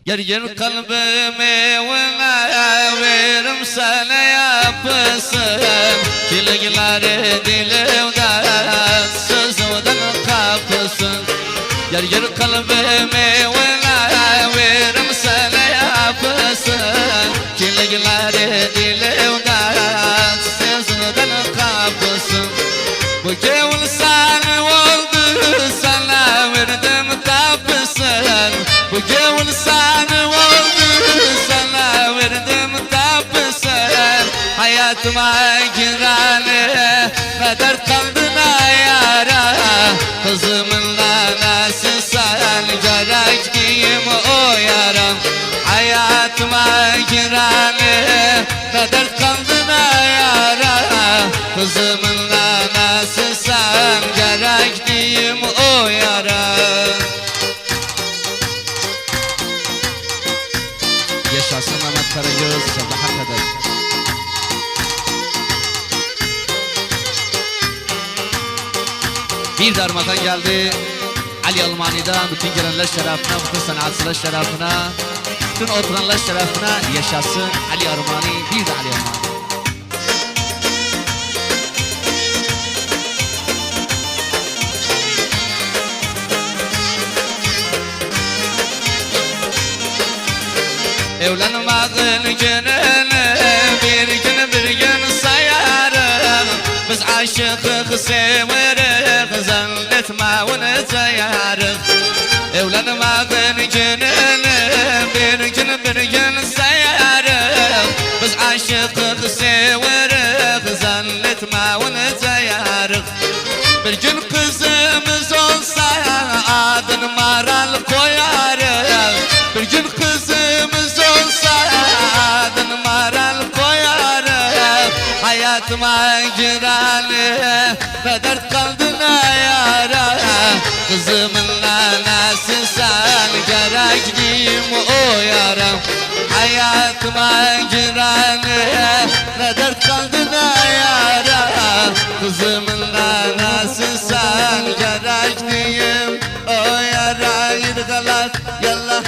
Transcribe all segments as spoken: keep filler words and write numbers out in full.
گل، گل قلبیمی اولا وئریم سنه یاپیسین، گیلکلری دیلیوده، سؤزوندن قاپیسین. گل، گل قلبیمی اولا وئریم سنه یاپیسین، گیلکلری دیلیوده، سؤزوندن قاپیسین. بو گؤیول سنین اولدو، سنه وئردیم تاپیسین. بو گؤیول سنین اولدو، سنه وئردیم تاپیسین. حیاتیما گیرنی، نه درد قالدی نه یارا، قیزیمین ننه‌سیسن، گرک دئییم او یارا. حیاتیما گیرنی، نه درد قالدی نه یارا، قیزیمین ننه‌سیسن، گرک دئییم او یارا. یاشاسین ممد قاراگؤز، صاباحا قدر. بیر ده آرمادان گلدی علی آرمانی‌دان، بوتون گلنلر شرفینه، بوتون صنعتچیلار شرفینه، بوتون اوتورانلار شرفینه. یاشاسین علی آرمانی، بیر ده علی آرمانی. ائولنمه‌یین گونونو بیر گون، بیر گون سایاریق. بیز عاشیقیق، سئویریک، ظن ائتمه اونوجایاریق. ائولنمه‌یین گونونو بیر گون، بیر گون سایاریق. بیز عاشیقیق، سئویریک، ظن ائتمه اونوجایاریق. بیر گون قیزیمیز اولسا، آدین مارال قویاریق. بیر گون قیزیمیز اولسا، آدین مارال قویاریق. حیاتیما گیرنی، نه درد قالدی نه یارا، قیزیمین ننه‌سیسن، گرک دئییم او یارا. حیاتیما گیرنی، نه درد قالدی نه یارا، قیزیمین ننه‌سیسن، گرک دئییم او یارا. ییرغالار، یالله.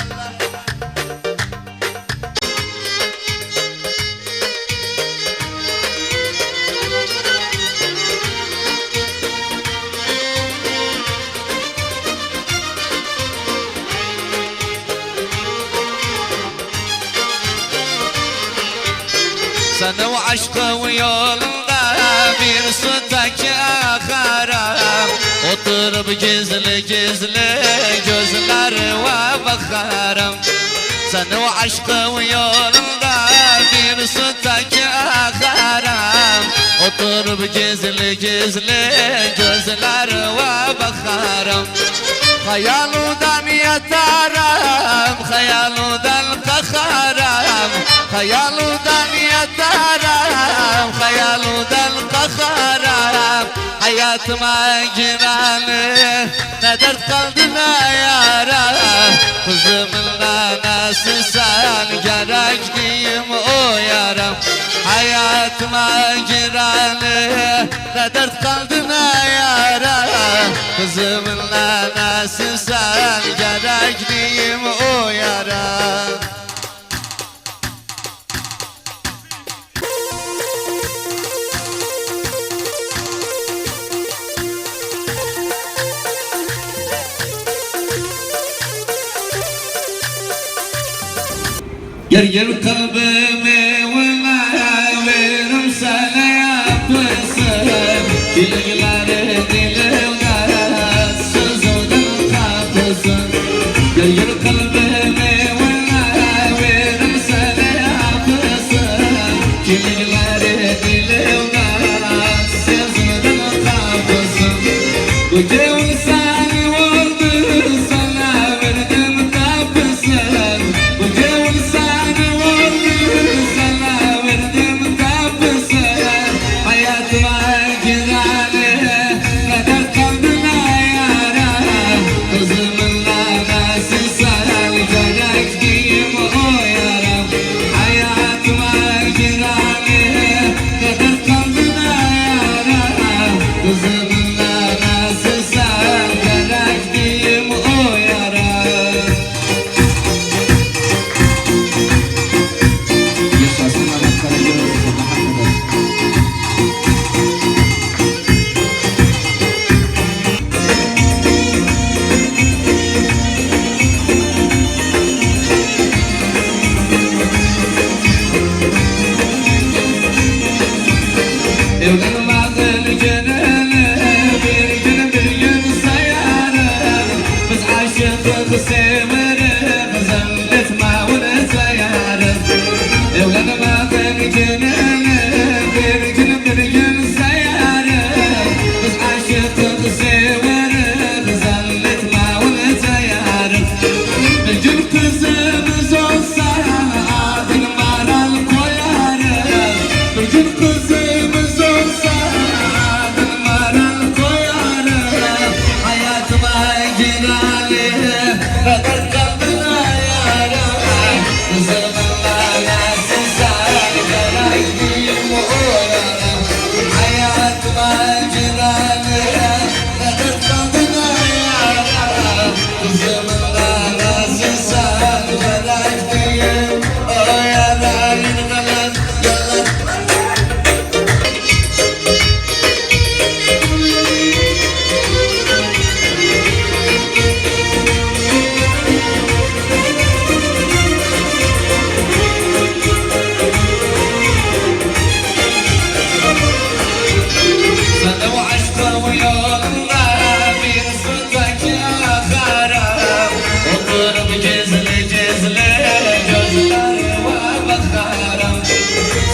سنین عشقین یولوندا بیر سو تک آخارام. اوتوروب گیزلی گیزلی گؤزلریوه باخارام. سنین عشقین یولوندا بیر سو تک آخارام. اوتوروب گیزلی گیزلی گؤزلریوه باخارام. خیالیندان یاتارام، خیالیندان قالخارام. خیالیندان یاتارام، خیالیندان قالخارام. حیاتیما گیرنی، نه درد قالدی نه یارا، قیزیمین ننه‌سیسن، گرک دئییم او یارا. حیاتیما گیرنی، نه درد قالدی نه یارا، قیزیمین ننه‌سیسن، گرک دئییم او یارا. گل، گل قلبیمی اولا وئریم سنه یاپیسین، گیلکلری دیلیوده، سؤزوندن قاپیسین. گل، گل قلبیمی اولا وئریم سنه یاپیسین، گیلکلری دیلیوده، سؤزوندن قاپیسین. بو گؤیول سنین اولدو، سنه وئردیم تاپیسین. بو گؤیول سنین اولدو، سنه وئردیم تاپیسین. حیاتیما گیرنی،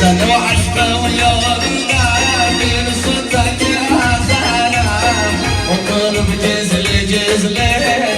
سنی او عشقین یولوندا بیر سودا گئزه‌رم، اوتوروب گیزلی-گیزلی.